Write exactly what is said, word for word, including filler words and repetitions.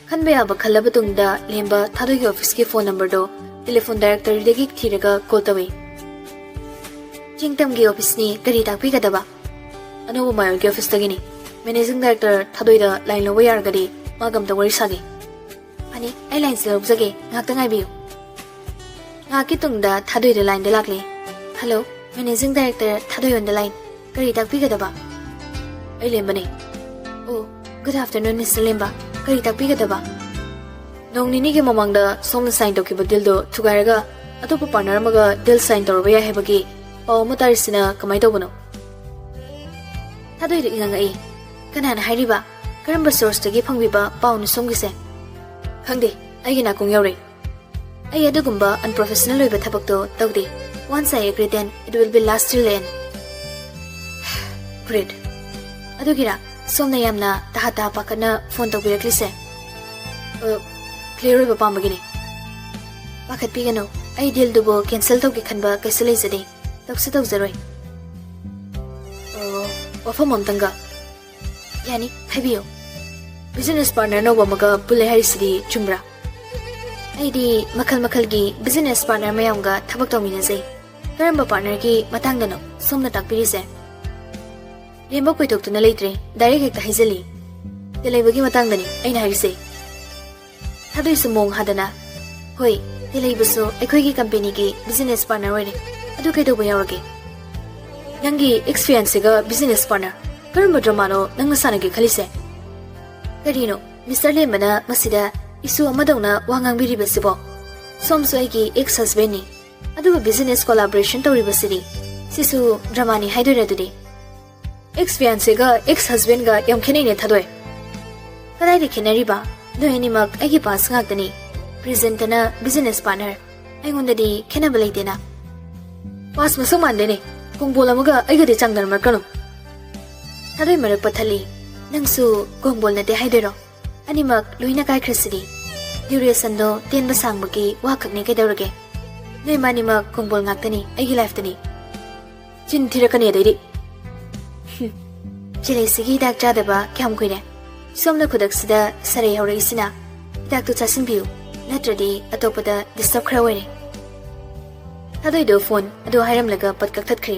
ꯈꯟꯕ ꯌꯥꯕ ꯈꯜꯂꯕ ꯇꯨꯡꯗ ꯂꯦꯝꯕ ꯊꯥꯗꯣꯏꯒꯤ ꯑꯣꯐꯤꯁꯀꯤ ꯐꯣꯟ ꯅꯝꯕꯔꯗꯣ ꯇꯦꯂꯤꯐꯣꯟ ꯗꯥꯏꯔꯦꯛꯇꯔꯗꯒꯤ ꯊꯤꯔꯒ ꯀꯣꯜ ꯇꯧꯏ꯫ ꯆꯤꯡꯇꯝꯒꯤ ꯑꯣꯐꯤꯁꯅꯤ, ꯀꯔꯤ ꯇꯥꯛꯄꯤꯒꯗꯕ? ꯑꯅꯧꯕ ꯃꯌꯣꯜꯒꯤ ꯑꯣꯐꯤꯁꯇꯒꯤꯅꯤ꯫ ꯃꯦꯅꯦꯖꯤꯡ ꯗꯥꯏꯔꯦꯛꯇꯔ ꯊꯥꯗꯣꯏꯗ ꯂꯥꯏꯟ ꯂꯧꯕ ꯌꯥꯔꯒꯗꯤ ꯃꯥꯒ ꯑꯝꯇ ꯋꯥꯔꯤ ꯁꯥꯒꯦ꯫ ꯐꯅꯤ, ꯑꯩ ꯂꯥꯏꯟꯁꯦ ꯂꯧꯖꯒꯦ, ꯉꯥꯏꯍꯥꯛꯇ ꯉꯥꯏꯕꯤꯌꯨ꯫ ꯉꯥꯏꯍꯥꯛꯀꯤ ꯇꯨꯡꯗ ꯊꯥꯗꯣꯏꯗ ꯂꯥꯏꯟꯗ ꯂꯥꯛꯂꯦ꯫ ꯍꯜꯂꯣ, ꯃꯦꯅꯦꯖꯤꯡ ꯗꯥꯏꯔꯦꯛꯇꯔ ꯊꯥꯗꯣꯏ on the line꯫ ꯀꯔꯤ ꯇꯥꯛꯄꯤꯒꯗꯕ? ꯑꯩ ꯂꯦꯝꯕꯅꯦ꯫ ꯑꯣ, good afternoon, ꯃꯤꯁꯇꯔ ꯂꯦꯝꯕ꯫ ꯀꯔꯤ ꯇꯥꯛꯄꯤꯒꯗꯕ? ꯅꯣꯡ ꯅꯤꯅꯤꯒꯤ ꯃꯃꯥꯡꯗ ꯁꯣꯝꯅ ꯁꯥꯏꯟ ꯇꯧꯈꯤꯕ ꯗꯤꯜꯗꯣ ꯊꯨꯒꯥꯏꯔꯒ ꯑꯇꯣꯞꯄ ꯄꯥꯔꯠꯅꯔ ꯑꯃꯒ ꯗꯤꯜ ꯁꯥꯏꯟ ꯇꯧꯔꯕ ꯌꯥꯏ ꯍꯥꯏꯕꯒꯤ ꯄꯥꯎ ꯑꯃ ꯇꯥꯔꯤꯁꯤꯅ ꯀꯃꯥꯏꯅ ꯇꯧꯕꯅꯣ? ꯊꯥꯗꯣꯏꯗ ꯏꯉꯛ ꯉꯛꯏ꯫ ꯀꯅꯥꯅ ꯍꯥꯏꯔꯤꯕ? ꯀꯔꯝꯕ ꯁꯣꯔꯁꯇꯒꯤ ꯐꯪꯕꯤꯕ ꯄꯥꯎꯅꯣ ꯁꯣꯝꯒꯤꯁꯦ? ꯈꯪꯗꯦ, ꯑꯩꯒꯤ ꯅꯥꯀꯣꯡ ꯌꯧꯔꯦ꯫ ꯑꯩ ꯑꯗꯨꯒꯨꯝꯕ ꯑꯟꯄ꯭ꯔꯣꯐꯦꯁꯅꯦꯜ ꯑꯣꯏꯕ ꯊꯕꯛꯇꯣ ꯇꯧꯗꯦ꯫ Once I agree, then it will be last till the end. Great. ꯑꯗꯨꯒꯤꯔꯥ ꯁꯣꯝꯅ ꯌꯥꯝꯅ ꯇꯍꯥ ꯇꯍꯥ ꯄꯥꯈꯠꯅ ꯐꯣꯟ ꯇꯧꯕꯤꯔꯛꯂꯤꯁꯦ? ꯑ, ꯀ꯭ꯂꯤꯌꯔ ꯑꯣꯏꯕ ꯄꯥꯝꯕꯒꯤꯅꯤ꯫ ꯄꯥꯈꯠꯄꯤꯒꯅꯨ, ꯑꯩ ꯗꯤꯜꯗꯨꯕꯨ ꯀꯦꯟꯁꯦꯜ ꯇꯧꯒꯦ ꯈꯟꯕ ꯀꯩꯁꯨ ꯂꯩꯖꯗꯦ꯫ ꯇꯧꯁꯨ ꯇꯧꯖꯔꯣꯏ꯫ ꯑ, ꯋꯥꯐꯝ ꯑꯝꯇꯪꯒ꯫ ꯌꯥꯅꯤ, ꯍꯥꯏꯕꯤꯌꯨ꯫ ꯕꯤꯖꯤꯅꯦꯁ ꯄꯥꯔꯠꯅꯔ ꯑꯅꯧꯕ ꯑꯃꯒ ꯄꯨꯜꯂꯦ ꯍꯥꯏꯔꯤꯁꯤꯗꯤ ꯆꯨꯝꯕ꯭ꯔꯥ? ꯑꯩꯗꯤ ꯃꯈꯜ ꯃꯈꯜꯒꯤ ꯕꯤꯖꯤꯅꯦꯁ ꯄꯥꯔꯠꯅꯔ ꯃꯌꯥꯝꯒ ꯊꯕꯛ ꯇꯧꯃꯤꯟꯅꯖꯩ꯫ ꯀꯔꯝꯕ ꯄꯥꯔꯠꯅꯔꯒꯤ ꯃꯇꯥꯡꯗꯅꯣ ꯁꯣꯝꯅ ꯇꯥꯛꯄꯤꯔꯤꯁꯦ? ꯂꯦꯝꯕ ꯀꯣꯏꯊꯣꯛꯇꯨꯅ ꯂꯩꯇ꯭ꯔꯦ, ꯗꯥꯏꯔꯦꯛ ꯍꯦꯛꯇ ꯍꯥꯏꯖꯜꯂꯤ꯫ ꯇꯦꯜꯍꯩꯕꯒꯤ ꯃꯇꯥꯡꯗꯅꯤ ꯑꯩꯅ ꯍꯥꯏꯔꯤꯁꯦ꯫ ꯊꯥꯗꯣꯏꯁꯨ ꯃꯑꯣꯡ ꯍꯥꯗꯅ, "ꯍꯣꯏ, ꯇꯦꯜꯍꯩꯕꯁꯨ ꯑꯩꯈꯣꯏꯒꯤ ꯀꯝꯄꯦꯅꯤꯒꯤ ꯕꯤꯖꯤꯅꯦꯁ ꯄꯥꯔꯠꯅꯔ ꯑꯣꯏꯔꯦ꯫ ꯑꯗꯨ ꯀꯩꯗꯧꯕ ꯌꯥꯎꯔꯒꯦ? ꯅꯪꯒꯤ ꯑꯦꯛꯁ ꯐꯤꯌꯥꯟꯁꯦꯒ ꯕꯤꯖꯤꯅꯦꯁ ꯄꯥꯔꯠꯅꯔ? ꯀꯔꯝꯕ ꯗ꯭ꯔꯃꯥꯅꯣ ꯅꯪꯅ ꯁꯥꯟꯅꯒꯦ ꯈꯜꯂꯤꯁꯦ?" ꯀꯔꯤꯅꯣ, ꯃꯤꯁꯇꯔ ꯂꯦꯝꯕꯅ ꯃꯁꯤꯗ ꯏꯁꯨ ꯑꯃꯗꯧꯅ ꯋꯥ ꯉꯥꯡꯕꯤꯔꯤꯕꯁꯤꯕꯣ? ꯁꯣꯝꯁꯨ ꯑꯩꯒꯤ ꯑꯦꯛꯁ ꯍꯁꯕꯦꯟꯅꯤ꯫ ꯑꯗꯨꯒ ꯕꯤꯖꯤꯅꯦꯁ ꯀꯣꯂꯥꯕꯣꯔꯦꯁꯟ ꯇꯧꯔꯤꯕꯁꯤꯗꯤ, ꯁꯤꯁꯨ ꯗ꯭ꯔꯃꯥꯅꯤ ꯍꯥꯏꯗꯣꯏꯔꯥ ꯑꯗꯨꯗꯤ? ꯑꯦꯛꯁ ꯐꯤꯌꯥꯟꯁꯦꯒ ꯑꯦꯛꯁ ꯍꯁꯕꯦꯟꯒ ꯌꯥꯝ ꯈꯦꯠꯅꯩꯅꯦ, ꯊꯥꯗꯣꯏ꯫ ꯀꯗꯥꯏꯗ ꯈꯦꯠꯅꯔꯤꯕ? ꯅꯣꯏ ꯑꯅꯤꯃꯛ ꯑꯩꯒꯤ ꯄꯥꯁ ꯉꯥꯛꯇꯅꯤ꯫ ꯄ꯭ꯔꯦꯖꯦꯟꯇꯅ ꯕꯤꯖꯤꯅꯦꯁ ꯄꯥꯔꯠꯅꯔ꯫ ꯑꯩꯉꯣꯟꯗꯗꯤ ꯈꯦꯠꯅꯕ ꯂꯩꯇꯦꯅ꯫ ꯄꯥꯁ ꯃꯁꯛ ꯃꯥꯟꯗꯦꯅꯦ꯫ ꯀꯣꯡꯕꯣꯜ ꯑꯃꯒ ꯑꯩꯒꯗꯤ ꯆꯥꯡꯗꯝꯅꯔꯛꯀꯅꯨ꯫ ꯊꯥꯗꯣꯏ ꯃꯔꯛ ꯄꯠꯊꯠꯂꯤ꯫ ꯅꯪꯁꯨ ꯀꯣꯡꯕꯣꯜ ꯅꯠꯇꯦ ꯍꯥꯏꯗꯣꯏꯔꯣ? ꯑꯅꯤꯃꯛ ꯂꯣꯏꯅ ꯀꯥꯏꯈ꯭ꯔꯁꯤꯗꯤ꯫ ꯗ꯭ꯌꯨꯔꯦꯁꯟꯗꯣ ꯇꯦꯟꯕ ꯁꯥꯡꯕꯒꯤ ꯋꯥ ꯈꯛꯅꯦ, ꯀꯩꯗꯧꯔꯒꯦ? ꯅꯣꯏ ꯃꯥꯅꯤꯃꯛ ꯀꯣꯡꯕꯣꯜ ꯉꯥꯛꯇꯅꯤ ꯑꯩꯒꯤ ꯂꯥꯏꯐꯇꯗꯤ꯫ ꯆꯤꯟ ꯊꯤꯔꯛꯀꯅꯤ ꯑꯗꯩꯗꯤ꯫ ꯍꯨꯝ꯫ ꯆꯦꯂꯩꯁꯤꯒꯤ ꯍꯤꯗꯥꯛ ꯆꯥꯗꯕ ꯀꯌꯥꯝ ꯀꯨꯏꯔꯦ? ꯁꯣꯝꯅ ꯈꯨꯗꯛꯁꯤꯗ ꯁꯔꯩ ꯍꯧꯔꯛꯏꯁꯤꯅ? ꯍꯤꯗꯥꯛꯇꯨ ꯆꯥꯁꯤꯟꯕꯤꯌꯨ, ꯅꯠꯇ꯭ꯔꯗꯤ ꯑꯇꯣꯞꯄꯗ ꯗꯤꯁꯇꯔꯕ ꯈꯔ ꯑꯣꯏꯔꯦ꯫ ꯊꯥꯗꯣꯏꯗꯣ ꯐꯣꯟ ꯑꯗꯨ ꯍꯥꯏꯔꯝꯂꯒ ꯄꯠ ꯀꯛꯊꯠꯈ꯭ꯔꯦ꯫